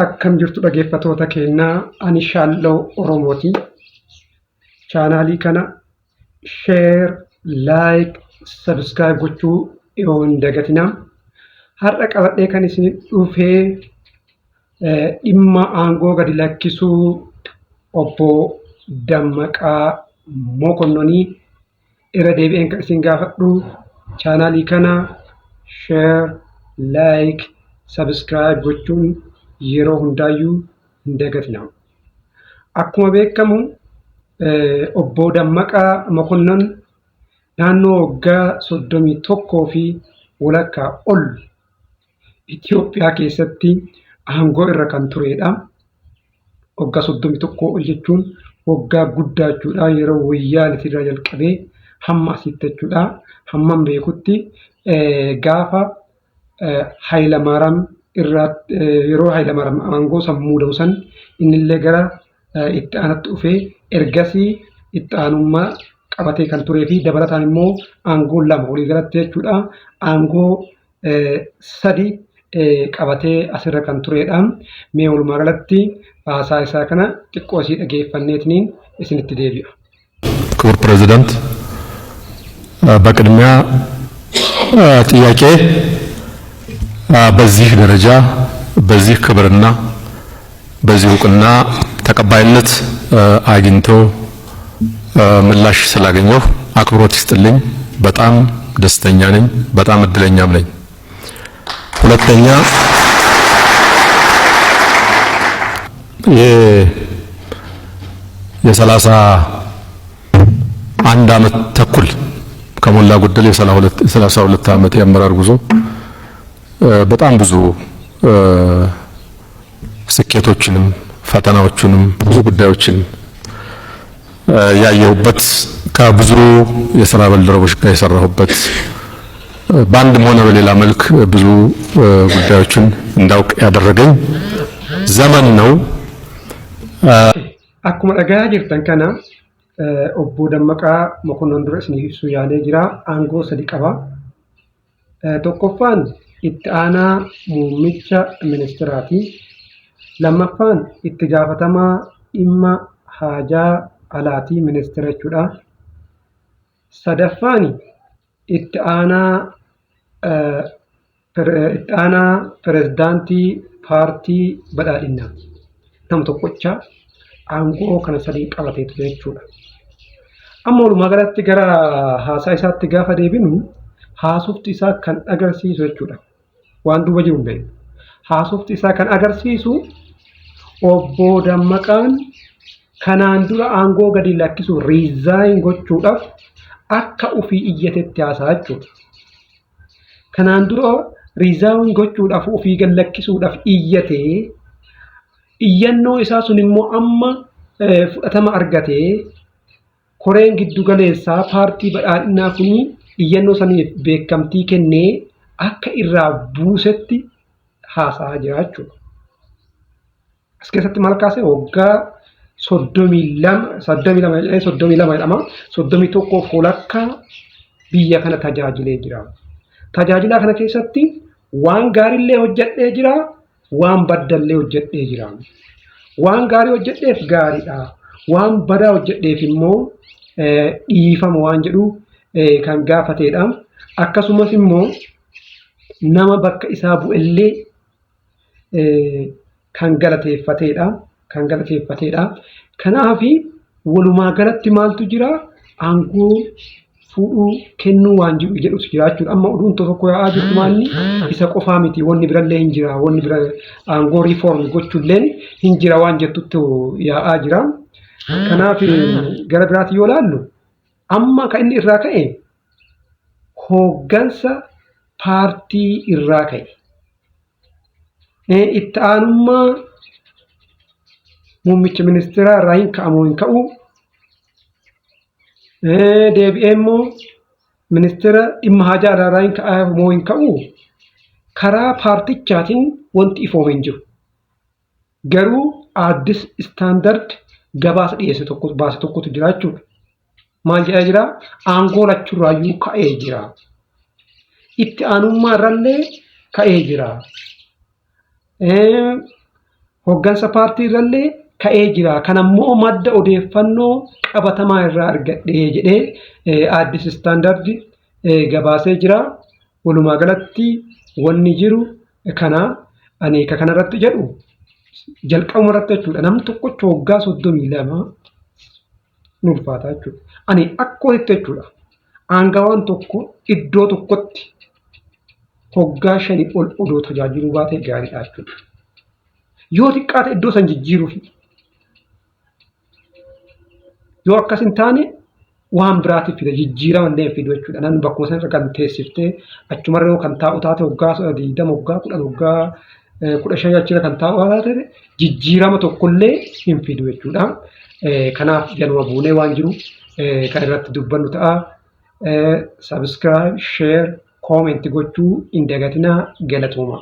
Akkam jirtu dhaggeeffattoota keenyaa, ani Shaalloo Oromooti. Chaanaalii kana share, like, subscribe gochuu yoo hin dagatinaa. Har'a qabadhee kan isin dhufee dhimma aangoo gadi lakkisuu obbo Dammaqaa Mokonnonii irra deebi'een kan isin gaafadhu chaanaalii kana share, like, subscribe gochuun yeroo hundaayyuu hin dagatinaa. Akkuma beekamu obbo Dammaqaa Mokonnon naannoo waggaa 31 fi walakkaa ol Itoophiyaa keessatti aangoo irra kan turedha. Waggaa 31 ol jechuun waggaa guddaa jechuudha. Yeroo wayyaaniti irraa jalqabee hamma asitti jechuudha. Hammam beekutti gaafa Hayilamaaraam irraa yeroo Hayilamaaraam aangoo san muudamu san innillee gara itti aanatti dhufee ergasii itti aanummaa qabatee kan turee fi dabalataan immoo aangoo lama waliigalatti jechuudha. Aangoo sadi qabatee asirra kan turedha. Mee walumaa galatti haasaa isaa kana xiqqoo isii dhageeffanneetiniin isinitti deebi'a. ክቡር ፕሬዚዳንት፣ በቅድሚያ ጥያቄ በዚህ ደረጃ በዚህ ክብርና በዚህ እውቅና ተቀባይነት አግኝቶ ምላሽ ስላገኘሁ አክብሮት ይስጥልኝ። በጣም ደስተኛ ነኝ። በጣም እድለኛም ነኝ። ሁለተኛ የ31 ዓመት ተኩል ከሞላ ጎደል የ32 ዓመት የአመራር ጉዞ በጣም ብዙ ስኬቶችንም ፈተናዎቹንም ብዙ ጉዳዮችን ያየሁበት ከብዙ የስራ ባልደረቦች ጋር የሰራሁበት በአንድም ሆነ በሌላ መልክ ብዙ ጉዳዮችን እንዳውቅ ያደረገኝ ዘመን ነው። Akkuma dhagahaa jirtan kana obbo Dammaqaa Mokonnon dura isiniif ibsuu yaalee jira. Aangoo sadi qaba. Tokkoffaan itti aanaa muummicha ministiraati. Lammaffaan itti gaafatamaa dhimma haajaa alaati ministira jechuudha. Sadaffaan itti aanaa itti aanaa pirezidaantii paartii badhaadhinaati. Nama tokkocha aangoo kana sadii qabatee ture jechuudha. Amma walumaa galatti gara haasaa isaatti gaafa deebinu haasofti isaa kan agarsiisu jechuudha. Waan duuba jiru hin beeknu. Haasofti isaa kan agarsiisu obbo Dammaqaan kanaan dura aangoo gadi lakkisu resign gochuudhaaf akka ofii iyyatetti haasa'a jechuudha. Kanaan dura resign gochuudhaaf ofii gad lakkisuudhaaf iyyatee iyyannoo isaa sun immoo amma fudhatama argatee koreen giddu galeessaa paartii badhaadhinaa kun iyyannoo saniif beekamtii kennee akka irraa buusetti haasa'aa jira jechuudha. As keessatti maal kaase waggaa 32, 32 jedhee 32 jedhama. 31 walakkaa biyya kana tajaajilee jira. Tajaajila kana keessatti waan gaariillee hojjedhee jira, waan baddallee hojjedhee jira. Waan gaarii hojjedheef gaariidha. Waan badaa hojjedheef immoo dhiifama waan jedhu kan gaafateedha. Akkasumas immoo nama bakka isaa bu'ellee kan galateeffateedha. Kan galateeffateedha. Kanaaf walumaa galatti maaltu jira? Aangoo fuudhuu kennuu waan jiru jedhutu jira jechuudha. Amma oduun tokko yaa'aa jirtu maalni isa qofaa miti, wanni birallee hin jira, wanni bira aangoo reform gochuulleen hin jira waan jettutti yaa'aa jira. Kanaaf gara biraatti yoo ilaallu amma kan inni irraa ka'e hooggansa paartii irraa ka'e. Itti aanummaa muummicha ministeeraa irraa hin ka'amu hin ka'u. Deebi'ee immoo ministeera dhimma haajaa alaa irraa hin ka'amu hin ka'u. Karaa paartichaatiin wanti ifoome hin jiru. Garuu Addis Standard gabaasa dhiyeesse tokko baase tokkotu jira jechuudha. Maal jedhaa jira? Aangoo lachurraayyuu ka'ee jira. Itti aanummaa irrallee ka'ee jira. Hoggansa paartii irrallee ka'ee jira. Kan ammoo madda odeeffannoo qabatamaa irraa argadhee jedhee Addis Standard gabaasee jira. Walumaa galatti wanni jiru kana ani ka kanarratti jedhu jalqabuma irratti jechuudha. Namni tokkocha waggaa 32 ni ulfaata jechuudha. Ani akka walitti jechuudha. Aangawaan tokko iddoo tokkotti waggaa 5 ol odoo tajaajiluu baate gaariidha jechuudha. Yoo xiqqaate iddoo san jijjiiruufi. Yoo akkas hin taane waan biraatiif fida jijjiirama illee hin fidu jechuudha. Namni bakkuma sanarra kan teessiftee achumarra yoo kan taa'u taate waggaa 20 waggaa 10 waggaa 15 achirra kan taa'u taate jijjiirama tokkollee hin fidu jechuudha. Kanaaf jaluma buunee waan jiru kan irratti dubbannu ta'a. Subscribe, share, comment gochuu hin dagatinaa galatooma.